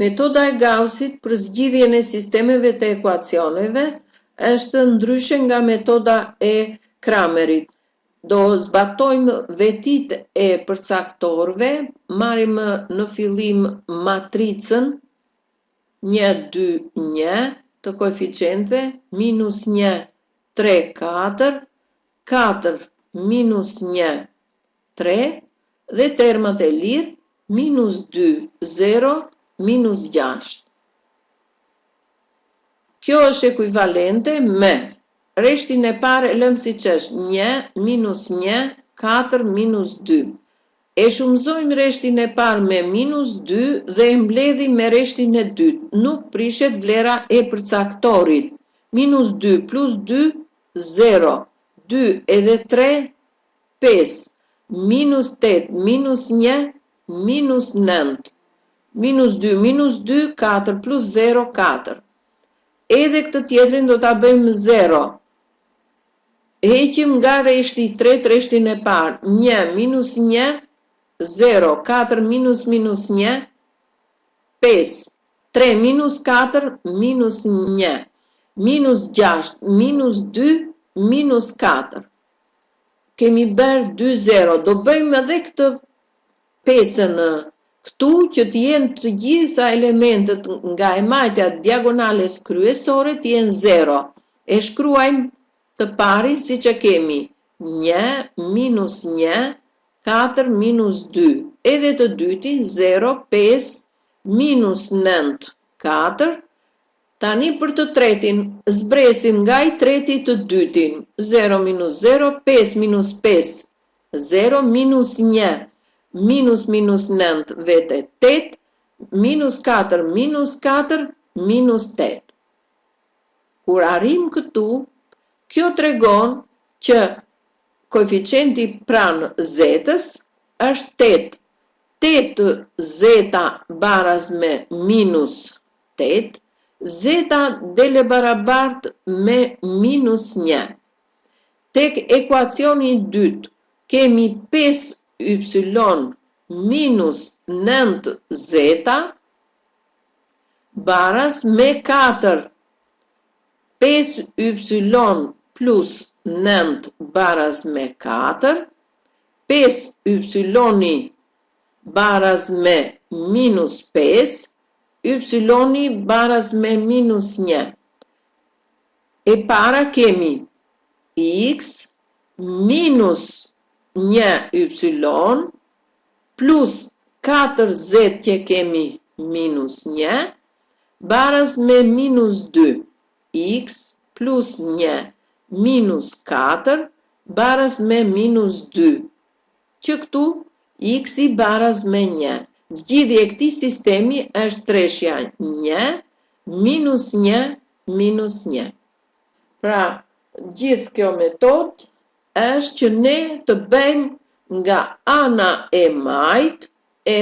Metoda e Gauss-it për zgjidhjen e sistemeve të ekuacioneve është ndryshe nga metoda e Cramerit. Do zbatojmë vetitë e përcaktorëve, marrim në fillim matricën 1, 2, 1 të koeficientëve, minus 1, 3, 4, 4, minus 1, 3 dhe termat e lirë minus 2, 0, minus 6. Kjo është ekuivalente me rreshtin e parë e lëmë siç është 1 minus 1, 4 minus 2. E shumëzojmë rreshtin e parë me minus 2 dhe e mbledhim me rreshtin e dytë. Nuk prishet vlera e përcaktorit. Minus 2 plus 2, 0. 2 edhe 3, 5, minus 8, minus 1, minus 9, minus 2, minus 2, 4, plus 0, 4. Edhe këtë tjetrin do ta bëjmë 0. Heqim nga rreshti i tretë rreshtin e parë, 1 minus 1, 0, 4 minus minus 1, 5, 3 minus 4, minus 1, minus 6, minus 2, minus 4. Kemi bërë 2 0. Do bëjmë edhe këtë pesën këtu që të jenë të gjitha elementët nga e majtja diagonales kryesore të jenë 0. E shkruajmë të parin siç e kemi 1 minus 1, 4 minus 2. Edhe të dytin 0, 5 minus 9, 4. Tani për të tretin, zbresim nga i treti të dytin, 0 minus 0, 5 minus 5, 0 minus 1, minus minus 9, vete 8, minus 4, minus 4, minus 8. Kur arrim këtu, kjo tregon që koeficienti pranë zetës është 8. 8 zeta baraz me minus 8, zeta del e barabartë me minus 1. Tek ekuacioni i dytë kemi 5y minus 9 zeta baraz me 4. 5y plus 9 baraz me 4, 5y baraz me minus 5, y baraz me minus 1. E para kemi x minus 1y plus 4z që kemi minus 1 baraz me minus 2, x plus 1 minus 4 baraz me minus 2, që këtu x i baraz me 1. Zgjidhja e këtij sistemi është treshja 1 minus 1 minus 1. Pra, gjithë kjo metodë është që ne të bëjmë nga ana e majtë e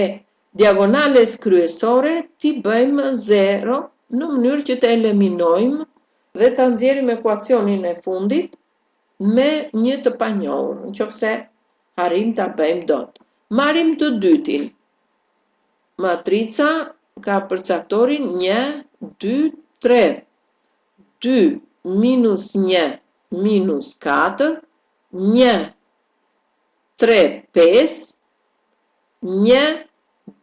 diagonales kryesore t'i bëjmë 0 në mënyrë që të eliminojmë dhe ta nxjerrim ekuacionin e fundit me një të panjohur, nëse arrim ta bëjmë dot. Marrim të dytin. Matrica ka përcaktorin 1, 2, 3. 2 minus 1 minus 4, 1, 3, 5, 1,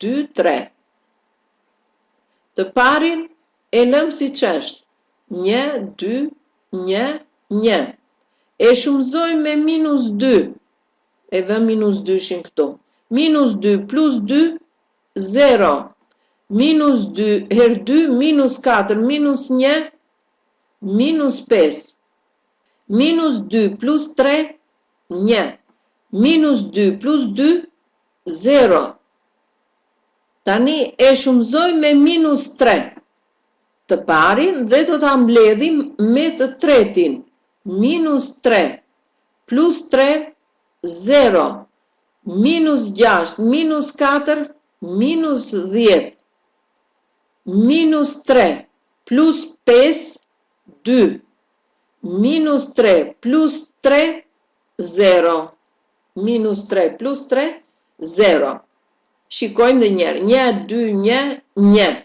2, 3. Të parin e lëm siç është, 1, 2, 1, 1. E shumëzojmë me minus 2, e vëm minus 2-shin këtu. Minus 2 plus 2, 0. Minus 2 herë 2, minus 4, minus 1, minus 5. Minus 2 plus 3, 1. Minus 2 plus 2, 0. Tani e shumëzojmë me minus 3 të parin dhe do ta mbledhim me të tretin. Minus 3 plus 3, 0. Minus 6, minus 4, minus 10. Minus 3 plus 5, 2. Minus 3 plus 3, 0. Minus 3 plus 3, 0. Shikojmë dhe njëherë. 1, 2, 1, 1.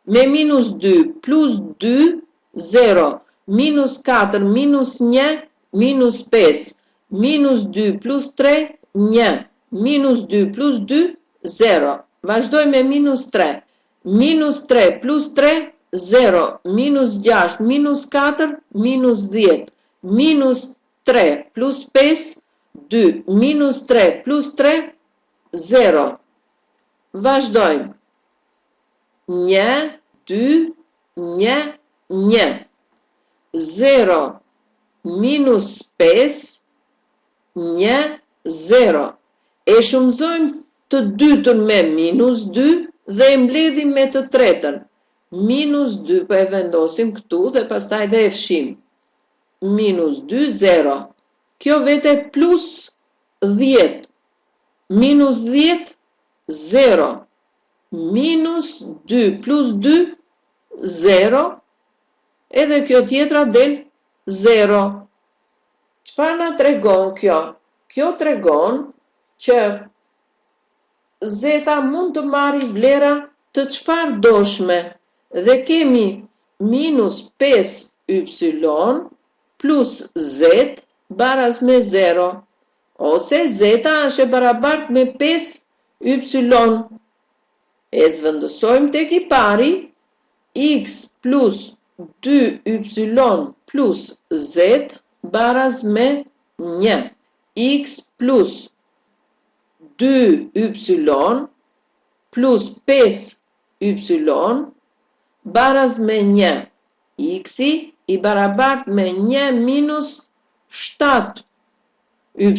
Me minus 2 plus 2, 0, minus 4 minus 1, minus 5, minus 2 plus 3, 1, minus 2 plus 2, 0. Vazhdoj me minus 3. Minus 3 plus 3, 0, minus 6, minus 4, minus 10, minus 3 plus 5, 2, minus 3 plus 3, 0. Vazhdojmë. 1, 2, 1, 1. 0, minus 5, 1, 0. E shumëzojmë të dytën me minus 2 dhe e mbledhim me të tretën. Minus 2 po e vendosim këtu dhe pastaj dhe e fshim. Minus 2, 0. Kjo vete plus 10. Minus 10, 0. Minus 2 plus 2, 0. Edhe kjo tjetra del 0. Çfarë na tregon kjo? Kjo tregon që zeta mund të marri vlera të çfarëdoshme dhe kemi minus 5 y plus z baraz me 0 ose zeta është e barabartë me 5 y. E zvendësojmë tek i pari x plus 2y plus z baraz me 1. X plus 2y plus 5y baraz me 1. X-i i barabartë me 1 minus 7 y,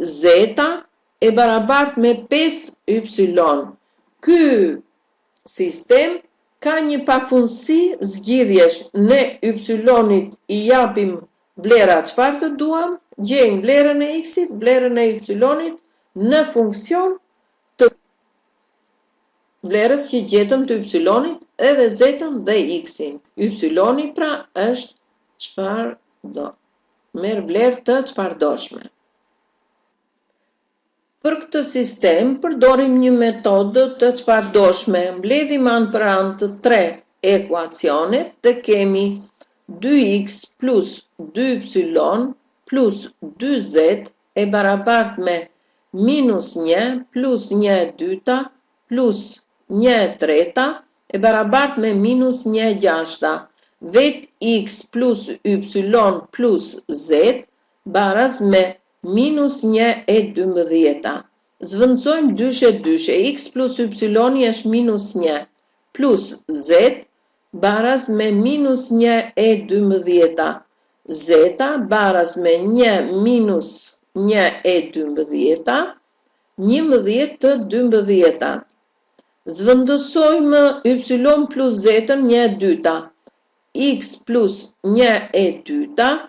zeta e barabartë me 5y. Ky sistem ka një pafundësi zgjidhjesh. Ne y-it i japim vlera çfarë të duam, gjejmë vlerën e x-it, vlerën e y-it në funksion të vlerës që gjetëm të y-it edhe z-ën dhe x-in. Y-i pra është çfarë do, merr vlerë të çfarëdoshme. Për këtë sistem përdorim një metodë të çfarëdoshme. Mbledhim anë për anë të tre ekuacionet dhe kemi 2x plus 2y plus 2z e barabartë me minus 1 plus 1 e dyta plus 1 e treta e barabartë me minus 1 e gjashta. Vetë x plus y plus z baraz me minus 1 e dymbëdhjeta. Zvendësojmë dyshe dyshe, x plus y është minus 1, plus z baraz me minus 1 e dymbëdhjeta. Zeta baraz me 1 minus 1 e dymbëdhjeta, 11 të dymbëdhjetat. Zvendësojmë y plus z-ën 1 e dyta, x plus 1 e dyta,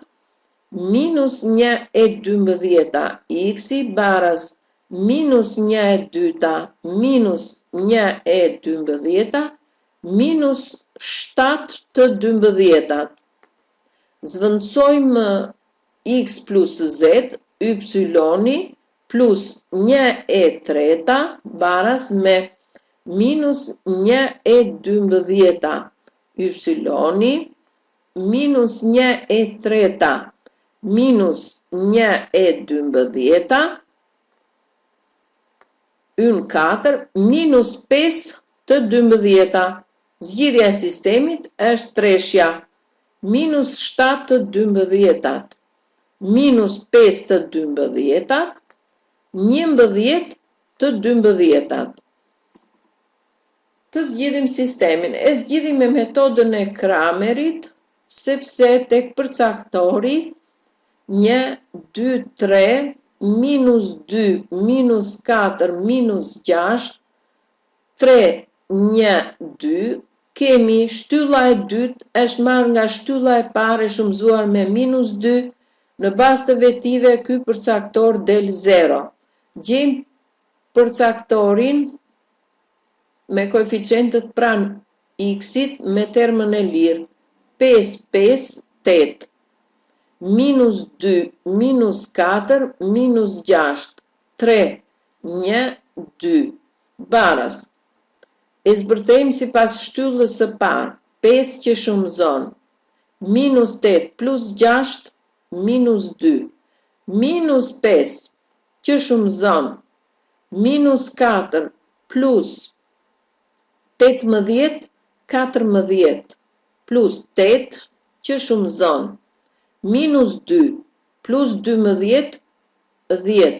minus 1 e dymbëdhjeta, x-i baraz minus 1 e dyta, minus 1 e dymbëdhjeta, minus 7 të dymbëdhjetat. Zvendësojmë x plus z, y-i plus 1 e treta baraz me minus 1 e dymbëdhjeta, y-i minus 1 e treta minus 1 e dymbëdhjeta, yn 4 minus 5 të dymbëdhjeta. Zgjidhja e sistemit është treshja minus 7 të dymbëdhjetat, minus 5 të dymbëdhjetat, 11 të dymbëdhjetat. Të zgjidhim sistemin. E zgjidhim me metodën e Kramerit, sepse tek përcaktori 1, 2, 3, minus 2, minus 4, minus 6, 3, 1, 2, kemi shtylla e dytë është marrë nga shtylla e parë e shumëzuar me minus 2, në bazë të vetive ky përcaktor del 0. Gjejmë përcaktorin me koeficientët pranë x-it me termën e lirë 5, 5, 8, minus 2, minus 4, minus 6, 3, 1, 2, baraz. E zbërthejmë sipas shtyllës së parë, 5 që shumëzon minus 8 plus 6 minus 2, minus 5 që shumëzon minus 4 plus 18, 14 plus 8 që shumëzon minus 2 plus 12, 10,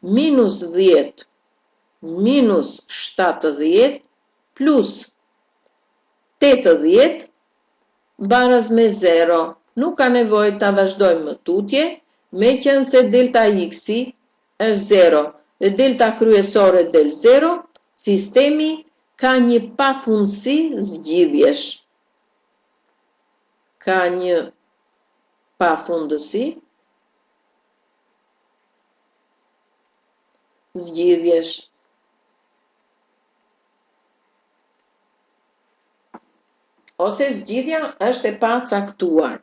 minus 10 minus 70 plus 80 baraz me 0. Nuk ka nevojë ta vazhdojmë më tutje, meqenëse delta x-i është 0 dhe delta kryesore del 0, sistemi ka një pafundësi zgjidhjesh. Ka një pafundësi zgjidhjesh. Ose zgjidhja është e pacaktuar.